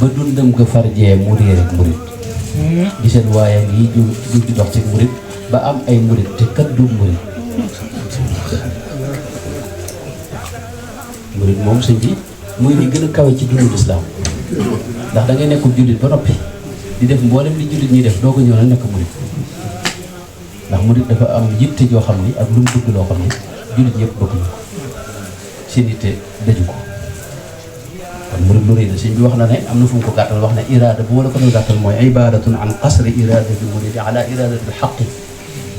ba dundam nga farjee mu réer ak murid giseen waaye yi jóg di dox ci murid ba am ay murid te kat du murid moom sëñ bi muy li gën a kawe ci dundu lislaam ndax da ngay nekk jullit ba noppi di def mboolem li jullit ñuy def doo ko ñëw na nekk murid ndax murid dafa am yitte joo xam ni ak lu mu bëgg loo xam ni jullit ñëpp bëgguñu ko seen yitte daju ko kon murid lu rëy la sëñ bi wax na ne am na fu mu ko gàttal wax ne iraada bu ma la ko doon gàttal mooy ibadatun an qasri iradati muridi ala iradati lxaqi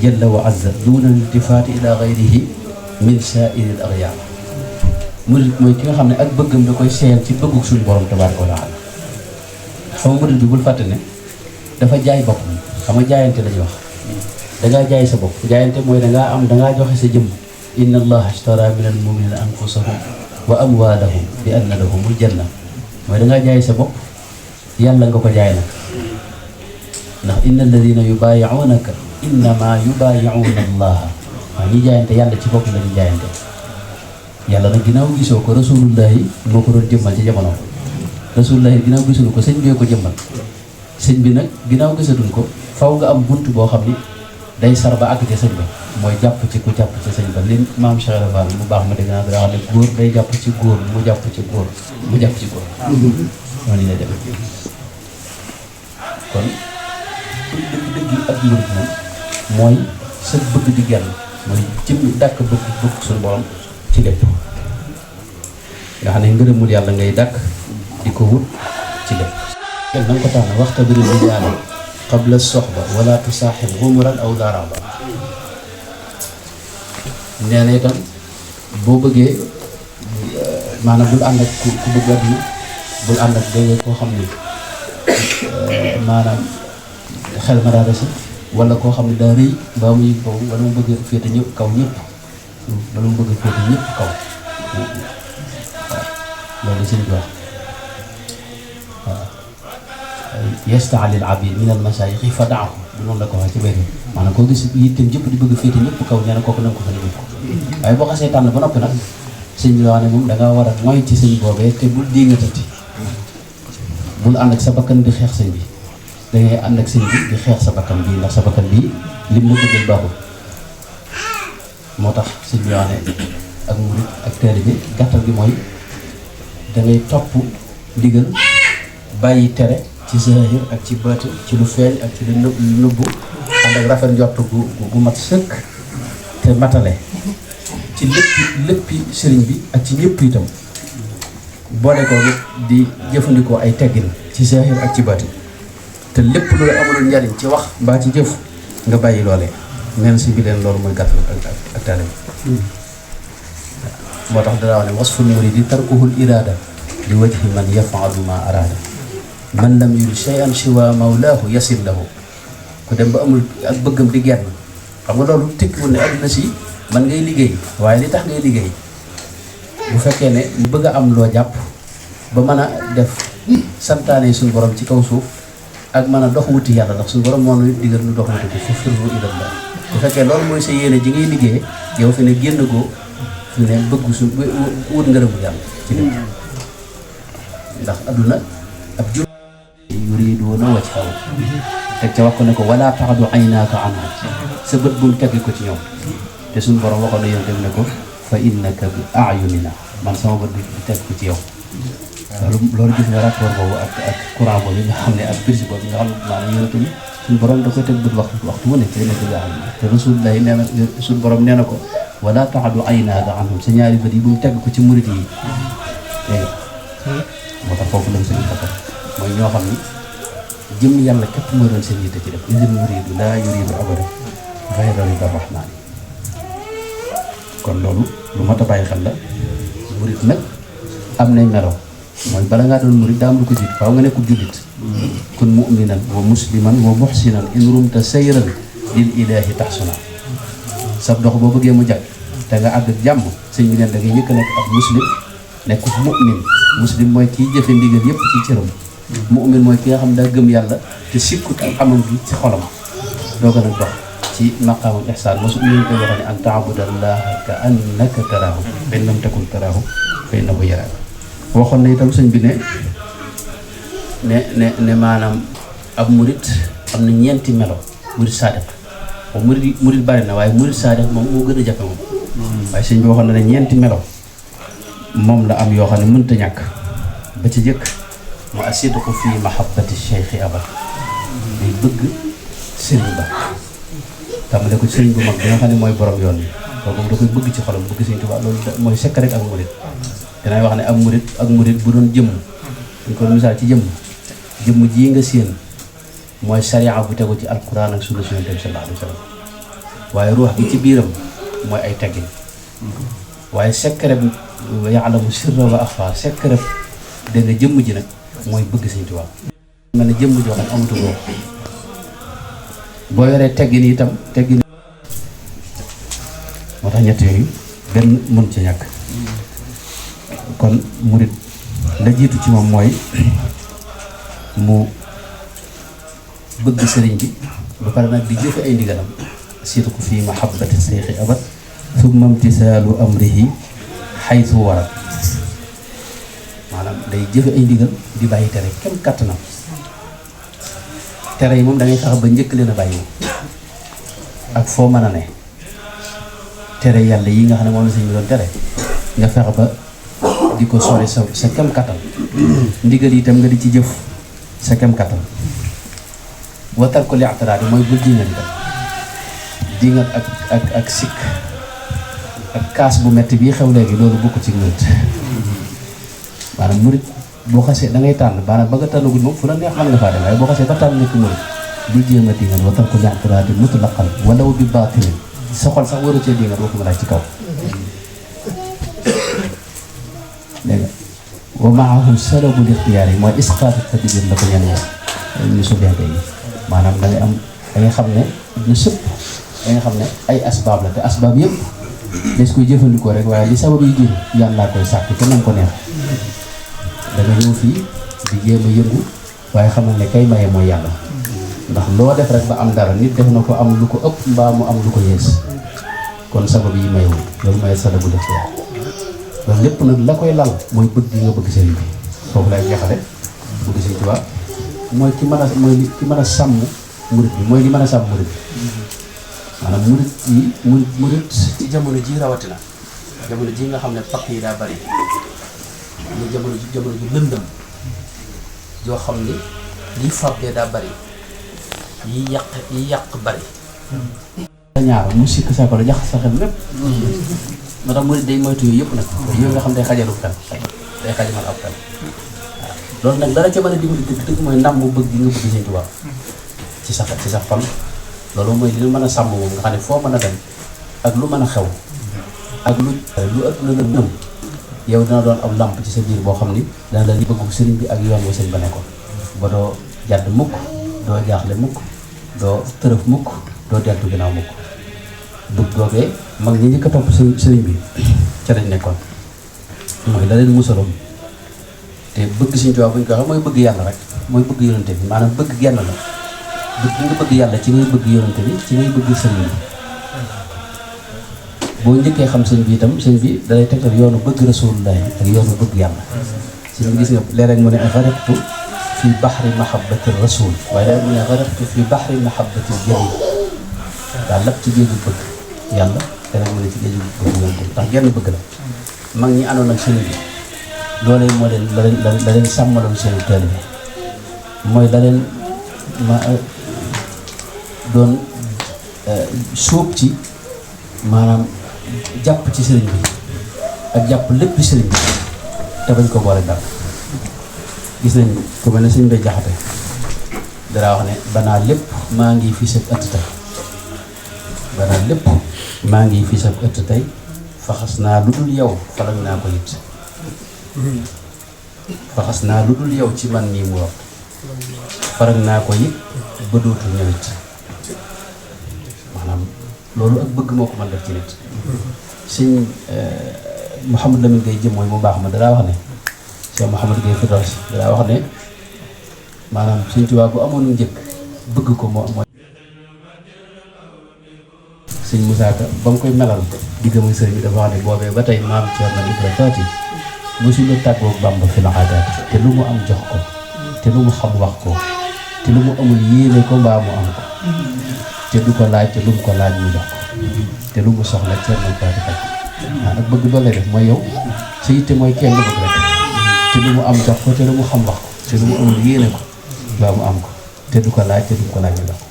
jalla wa azza duna iltifaati ila gayrihi min saairi l agyaar murid mooy ki nga xam ne ak bëggam da koy seeyal ci bëggug suñu borom tabaaraka wa taala xam nga murid bi bul fàtte ne dafa jaay boppam xam nga jaayante la ñuy wax dangaa jaay sa bopp jaayante mooy dangaa joxe sa jëmm inna allaha ashtara min al muminina anfusahum wa amwalahum bi anna lahumul janna mooy dangaa jaay sa bopp yàlla nga ko jaay nag ndax inna alladina yubaayi'unaka innama yubaayi'una allaha waaw ñi jaayante yàlla ci bopp la ñu jaayante yàlla nag ginnaaw gisoo ko rasulullahi moo ko doon jëmmal ci jamono rasulullahi ginnaaw gisuñu ko sëñ bee ko jëmmal sëñ bi nag ginnaaw gisatuñ ko faw nga am bunt boo xam ni day sar ba àgg ci sëñ ba mooy jàpp ci ku jàpp ci sëñ ba li maam Cheikh Ibra mu baax ma dégg naa daa xam ne góor day jàpp ci góor mu jàpp ci góor mu jàpp ci góor noonu lay def kon dëgg ak murid moom mooy sa bëgg di genn mooy jëm dàkk bëgg suñu borom ci lépp nga xam ne ngërëmul yàlla ngay dàkk di ko wut ci lépp kenn na nga ko tànn waxta biri rijaala qabla soxba wala tusaaxib xumuran aw daraba nee na itam boo bëggee maanaam bul ànd ak ku bëgg àdduna bul ànd ak dégg koo xam ni maanaam xel ma daa desi wala koo xam ne daa rëy mbaa muy kaw wala mu bëgg féete ñëpp kaw ñëpp wala mu bëgg féete ñëpp kaw waaw loolu sëñ bi wax waaw yastaali al abid min al masayixi fa daahu bu noonu la ko waxee ci béykat maanaam koo gis yitteem jëpp di bëgg féete ñëpp kaw nee na kooku na nga ko fa ñëpp waaye boo xasee tànn ba noppi nag sëñ bi wax ne moom da ngaa war a moy ci sëñ boobee te bul dingatati bul ànd ak sa bakkan di xeex sëñ bi da ngay ànd ak sëñ bi di xeex sa bakkan bii ndax sa bakkan bii lim la bëggal baaxul moo tax sëñ bi wax ne ak murid ak taalibe gàttal gi mooy da ngay topp ndigal bàyyi tere ci zahir ak ci baatin ci lu feeñ ak ci lu nëbbu ànd ak rafet njort gu mat sëkk te matale ci léppi sëriñ bi ak ci ñëpp itam boole ko di jëfandikoo ay teggin ci zahir ak ci baatin te lépp lu la amul njariñ ci wax mbaa ci jëf nga bàyyi loolee neen si bi leen loolu mooy gàttal ak taale bi moo tax dara wax ne wasful muridi tarkuhul irada li wajhi man yafalu ma arada man lam yurid shay'an siwa mawlaahu yasil lahu ku dem ba amul ak bëggam di genn xam nga loolu tekkiwul ne adduna si man ngay liggéey waaye li tax ngay liggéey bu fekkee ne mu bëgg a am loo jàpp ba mën a def santaane suñu borom ci kaw suuf ak mën a dox wuti yàlla ndax suñu borom moo nu digal nu dox wuti ko fa firru ilallah bu fekkee loolu mooy sa yéene ji ngay liggéey yow fi ne génn goo fi ne bëgg su wut ngërëmu yàlla ci dem ndax adduna ab jur yuriduuna wajhahu teg ca wax ko ne ko wala taxadu aynaaka anhu sa bët bu mu tegg ko ci ñoom te suñu borom waxoon na yoon dem ne ko fa innaka bi ayunina man sama bët bi teg ko ci yow loolu gis nga rapport boobu ak courant boobu nga xam ne ak birsi boobu nga xam ne maanaam yonent bi suñu borom da koy teg bët waxtu mu ne te nekk nga xam te rasulullah nee na suñu borom nee na ko wala taxadu aynaaka anhum sa ñaari bët yi bu mu tegg ko ci murit yi dégg moo tax foofu lañ suñu xatal mooy ñoo xam ni jëm yàlla képp mooy doon seen yitte ci def isil muridu laa yuridu abada ghayra rida rahmaani kon loolu lu mat a bàyyi xel la murid nag am nay melo mooy bala ngaa doon murid daa am lu ko jiit faaw nga nekkul jullit kun mu'minan wa musliman wa muhsinan in rumta sayran lil ilahi taxsuna sa dox boo bëggee mu jag te nga àgg jàmm sëñ bi neen da ngay njëkk a nekk ab muslim nekk mu'min muslim mooy kiy jëfe ndigal yëpp ci cëram mu'min mooy ki nga xam daa gëm yàlla te sikkut ak amam gi ci xolam doo gën a dox ci maqaamul ihsaan mosu ñu koy waxee ne an ta'budallaha ka annaka taraahu fa in lam takun taraahu fa innahu yaraaka waxoon na itam sëñ bi ne maanaam ab murit am na ñeenti melo murit saadiq moom murit bari na waaye murit saadiq moom moo gën a jafe moom waaye sëñ bi waxoon na ne ñeenti melo moom la am yoo xam ne mënta ñàkk ba ci jëkk mu asidqu fi mahabbati cheikhi abad day bëgg sëriñ ba tàmbale ko sëriñ bu mag bi nga xam ne mooy borom yoon bi kooku da koy bëgg ci xolam bëgg Sëriñ Tuubaa loolu mooy sekk rek ak murit danay wax ne ak murit bu doon jëmm dañ ko misaal ci jëmm jii nga séen mooy sariya bu tegu ci alquran ak sunna Yonent bi sallallahu alayhi wa sallam waaye ruux gi ci biiram mooy ay teggin waaye secret ya'lamu sirra wa axfa secret dégg nga jëmm ji nag mooy bëgg Sëriñ Tuubaa mel ne jëmm joo xam ne amatu ko boo yoree teggin itam teggin moo tax ñett yooyu benn mën ci ñàkk kon murit la jiitu ci moom mooy mu bëgg sëriñ bi ba pare nag di jëfe ay ndigalam sidqu fi mahabbati seexi abad thumma imtisaalu amrihi xaytu warat maanaam day jëfe ay ndigal di bàyyi tere kenn kàttanam tere yi moom da ngay fexe ba njëkk leen a bàyyi ak foo mën a ne tere yàlla yi nga xam ne moom la sëñ bi doon tere nga fexe ba di ko sori sa kem kattan ndigal itam nga di ci jëf sa kem kattan watar ko li ataraadi mooy bul dingat itam dingat ak sikk ak kaas bu metti bii xew léegi loolu bokk ci murit maanaam murit boo xasee da ngay tànn maanaam ba nga tànnagul moom fu la neex mën nga faa dem waaye boo xasee ba tànn nekk murit bul jéem a dingat watar ko li ataraadi mutlaqan walaw bi baatinin sa xol sax waru cee dingat waxuma laa ci kaw dégg nga wa maahu salabul ixtiyaar yi mooy isqaatu tadbir la ko ñenn ñu suufenke yi maanaam da ngay am da ngay xam ne ñu sëpp da nga xam ne ay asbaab la te asbaab yëpp des koy jëfandikoo rek waaye li sabab yi jël yàlla koy sàkk te nam ko neex da nga ñëw fii di jéem a yëngu waaye xamal ne kay maye mooy yàlla ndax loo def rek ba am dara nit def na ko am lu ko ëpp mbaa mu am lu ko yées kon sabab yi mayewul loolu mooy salabul ixtiyaar loolu lépp nag la koy lal mooy bëgg gi nga bëgg sëriñ bi foofu lay jeexale bëgg Sëriñ Tuubaa mooy ki mën a sàmm murit bi mooy li mën a sàmm murit bi maanaam murit ci jamono ji rawatina jamono ji nga xam ne pakk yi daa bari mu jamono ju lëndëm joo xam ni liy fàbbee daa bari yi yàq bari ñaar mu sikk sa ko la jax sa xel lépp moo tax mu day moytu yooyu yëpp nag yooyu nga xam day xajalu xel day xajamal ab xel waaw loolu nag dara ca mën a dimbali dëgg mooy ndam mu bëgg gi nga bëgg Sëñ Tuubaa ci sa xol loolu mooy li mën a sàmm moom nga xam ne foo mën a dem ak lu mën a xew ak lu ëpp la nëm yow dina doon ab làmp ci sa biir boo xam ni dana la li bëggu sëriñ bi ak yoon wa sëriñ ba nekkoon ba doo jàdd mukk doo jaaxle mukk doo tërëf mukk doo deltu ginnaaw mukk bëgg googee mag ñi njëkk a topp sëriñ bi ca lañ nekkoon mooy la leen musaloon te bëgg Sëriñ Tuubaa bu ñu ko waxee mooy bëgg yàlla rek mooy bëgg yonante bi maanaam bëgg genn la bëgg nga bëgg yàlla ci ngay bëgg yonante bi ci ngay bëgg sëriñ bi boo njëkkee xam sëñ bi itam sëñ bi dalay tegtal yoonu bëgg Rasulullah ak yoonu bëgg yàlla sëñ bi gis nga léeg-léeg mu ne gharaqtu fi bahri mahabbati rasul waaye léeg mu ne gharaqtu fi bahri mahabbati jalil daal lépp ci géeju bëgg yàlla léeg mu ne ci géeju bëgg yonante bi ndax genn bëgg la mag ñi àndoon ak sëñ bi loolee moo leen la leen sàmmaloon seen taalibe mooy la leen doon sóob ci maanaam jàpp ci sëriñ bi ak jàpp lépp sëriñ bi te bañ ko boole dara gis nañ ku mel ne sëriñ Bay Jaxate dara wax ne banaa lépp maa ngi fi sa ëtt tey banaa lépp maa ngi fi sa ëtt tey faxas naa lu dul yow falag naa ko it faxas naa lu dul yow ci man nii mu wax falag naa ko it ba dootul ñëwit maanaam loolu ak bëgg moo ko mën def ci nit sëñ Mouhamadou Lamine Gueye jëm mooy mu baax ma danaa wax ne sëñ Mouhamadou Gueye Firdaws danaa wax ne maanaam Sëñ Tuubaa bu amoon njëkk bëgg ko mooy sëñ Moussa Ka ba mu koy melal digga muy sëriñ bi dafa wax ne boobee ba tey maam Cerno Ibra Faati mosula tàggoog Bàmba fi la aadaati te lu mu am jox ko te lu mu xam wax ko te lu mu amul yéene ko mbaa mu am ko te du ko laaj te lu mu ko laaj mu jox ko te lu mu soxla Cerno Faati faj waaw ak bëgg doole def mooy yow sa yitte mooy kenn bëgg rek te lu mu am jox ko te lu mu xam wax ko te lu mu amul yéene ko mbaa mu am ko te du ko laaj te du ko laaj mu jox ko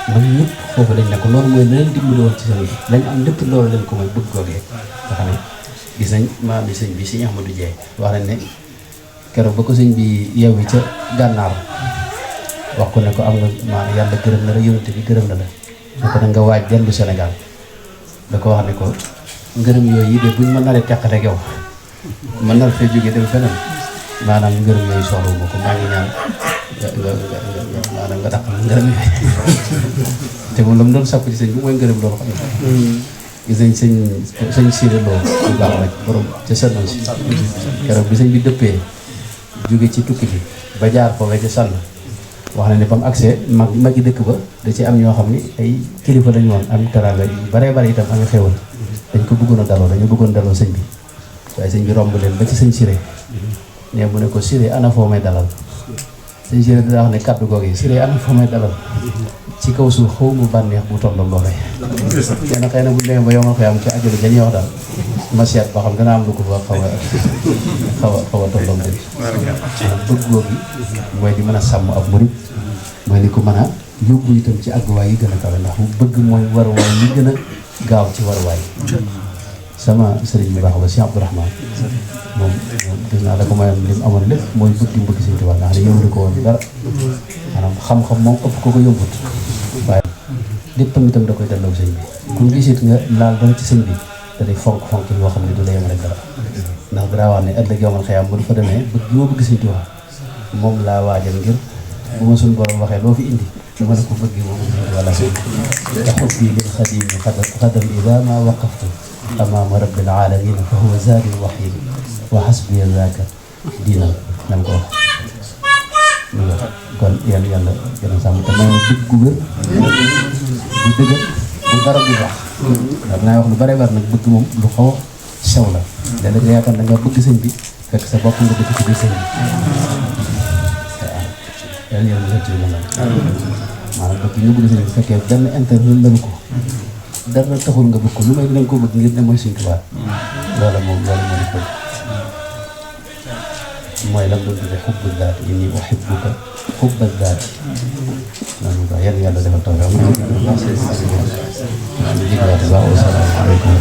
man ñëpp foofu lañ ne ko loolu mooy la leen dimbali woon ci sëñ bi lañ am lépp loolu leen ko mooy bëgg googee nga xam ne gis nañ maam bi sëñ bi sëñ Ahmadou Dieng wax nañ ne keroog ba ko sëñ bi yeewi ca gànnaar wax ko ne ko am nga maanaam yàlla gërëm na la yonent bi gërëm na la ne ko nag nga waaj dellu Sénégal da ko wax ne ko ngërëm yooyu yi de buñ ma naree teq rek yow ma nar fee jógee dem feneen maanaam ngërëm yooyu soxlawuma ko maa ngi ñaan maanaam nga dàq ngërëm yooyu te moom la mu doon sàkku ci sëñ bi mooy ngërëm loolu xam ne gis nañ sëñ Siré Lo bu baax rek borom ca sënn si keroog bi sëñ bi dëppee jóge ci tukki bi ba jaar foofee ca sànn wax na ne ba mu accès magi dëkk ba da ci am ñoo xam ni ay kilifa lañu woon am teraanga yu bare bare itam am xéwal dañ ko bëggoon a daloo dañu bëggoon daloo sëñ bi waaye sëñ bi romb leen ba ci sëñ Siré ne mu ne ko Siré ana foo may dalal sëñ Siré daa wax ne kàddu googu yi Siré ana foo may dalal ci kaw suuf xaw mu bànneex bu tolloog loolee kenn xëy na bu demee ba yomal xëy am ci ajjulu dañuy wax daal ma seet ba xam dana am lu ko fa xaw a tolloog dëgg bëgg googu mooy di mën a sàmm ab murit mooy li ko mën a yóbbu itam ci àgguwaay yi gën a kawe ndax bu bëgg mooy waruwaay yi gën a gaaw ci waruwaay sama sëriñ bu baax ba si Abdourahmane moom gis naa la ko mayoon li mu amoon lépp mooy bëgg di bëgg Sëriñ Tuubaa nga xam ne yëngu ko woon dara maanaam xam-xam moom ëpp ko yombut waaye léppam itam da koy delloo sëñ bi kun gisit nga laal dara ci sëñ bi da day fonk yoo xam ne du la yem rek dara ndax dara wax ne ëllëg yomal xëyam bu du fa demee bëgg moo bëgg Sëriñ Tuubaa moom laa waajal ngir bu ma suñ borom waxee loo fi indi ma ne ko bëgg moom wala taxut bii lil xadim xadam ida ma waqaftu amaama rabbil alamin fa huwa zaadi wahid wa hasbi zaaka diinal nam ko wax kon yàlla gën a sàmm te may na dëgg gu wér bu dëgër bu dara du baax ndax dinaa wax lu bare bare nag bëgg moom lu xaw a sew la léeg-léeg nga yaakaar da nga bëgg sëñ bi fekk sa bopp nga dëkk ci biir sëñ bi yàlla sant bi maanaam bëgg nga bëgg sëñ bi fekkee benn interview lañu ko dara taxul nga bëgg ko lu may dinañ ko bëgg ngir ne mooy Sëñ Tuubaa loolu moo di bëgg mooy la doon tuddee xubbu daati inni uhibbuka xubba daati noonu ko yàlla defal taw am na ñu diglaate baax wasalaamaaleykum